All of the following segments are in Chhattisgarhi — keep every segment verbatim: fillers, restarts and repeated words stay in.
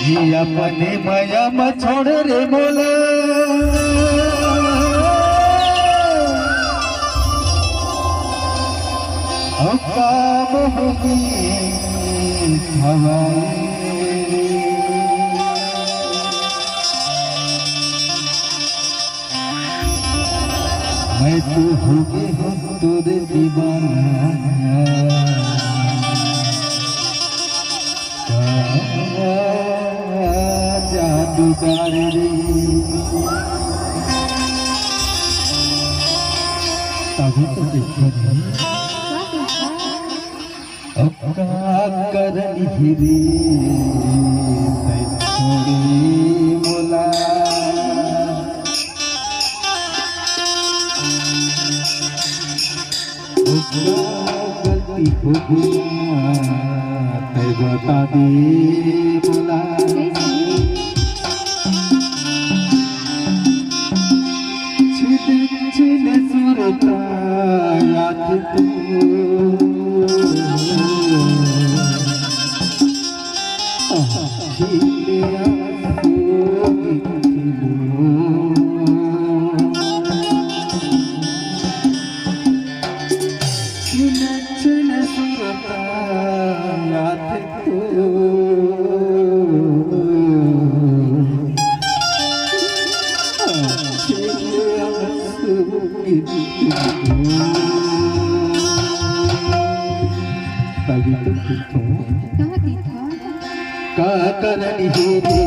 ये अपने मया म छोड़ रे मोला, अब काम होगी हवाई। मैं तो हो गे हूँ तोरे दीवाना। जादूगर रे। तभी तो देखो नहीं। अब का करन हे रे, तै छोड़े मोला। अब का गलती हो गया, तै बता दे मोला। छिन छिन सुरता याद तू। आँखी में आँसू गिनती लो। छिन छिन सुरता याद तू। कहाँ तीत हो? का करन हे रे,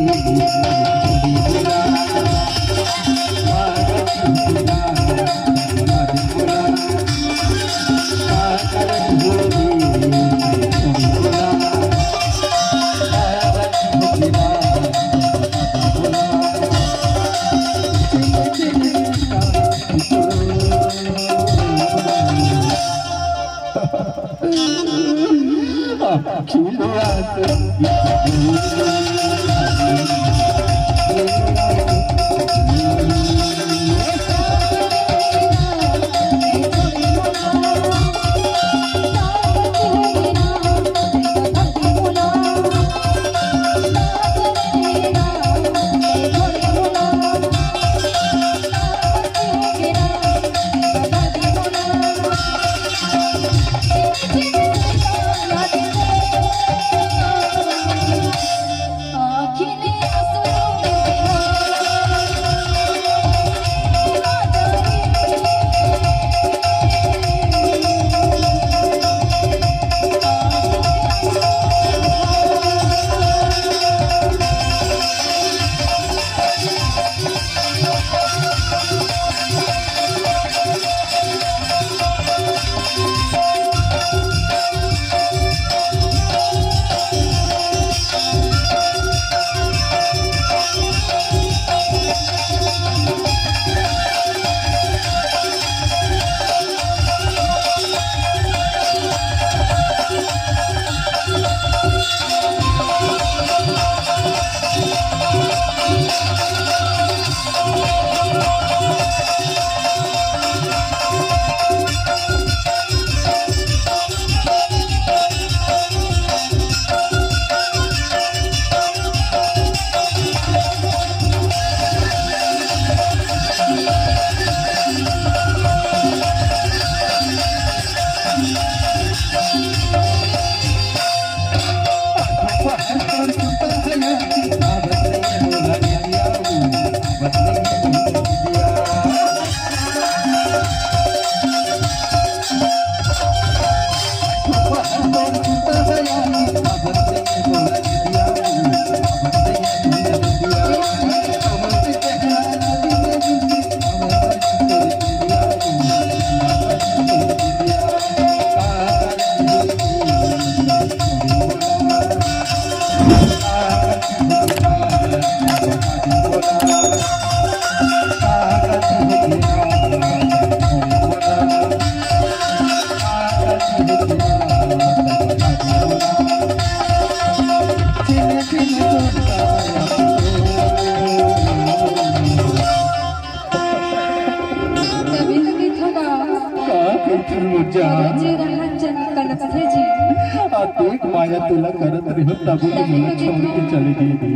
तोला करत रहे हो, तब तो मोला छोड़ के चले गए रे।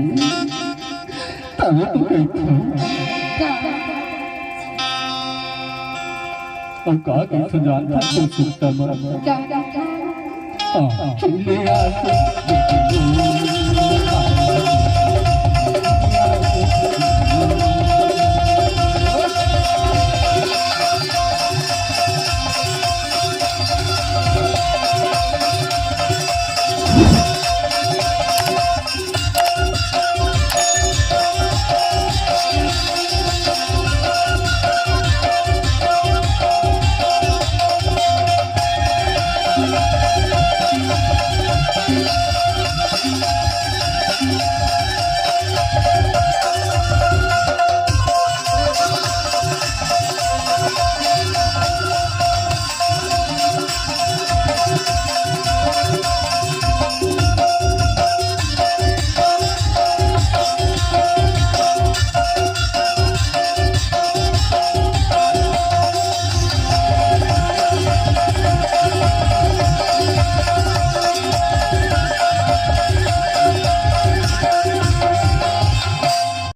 तब तो कही था। अब का कही था जानता तो सुनता मत। हाँ।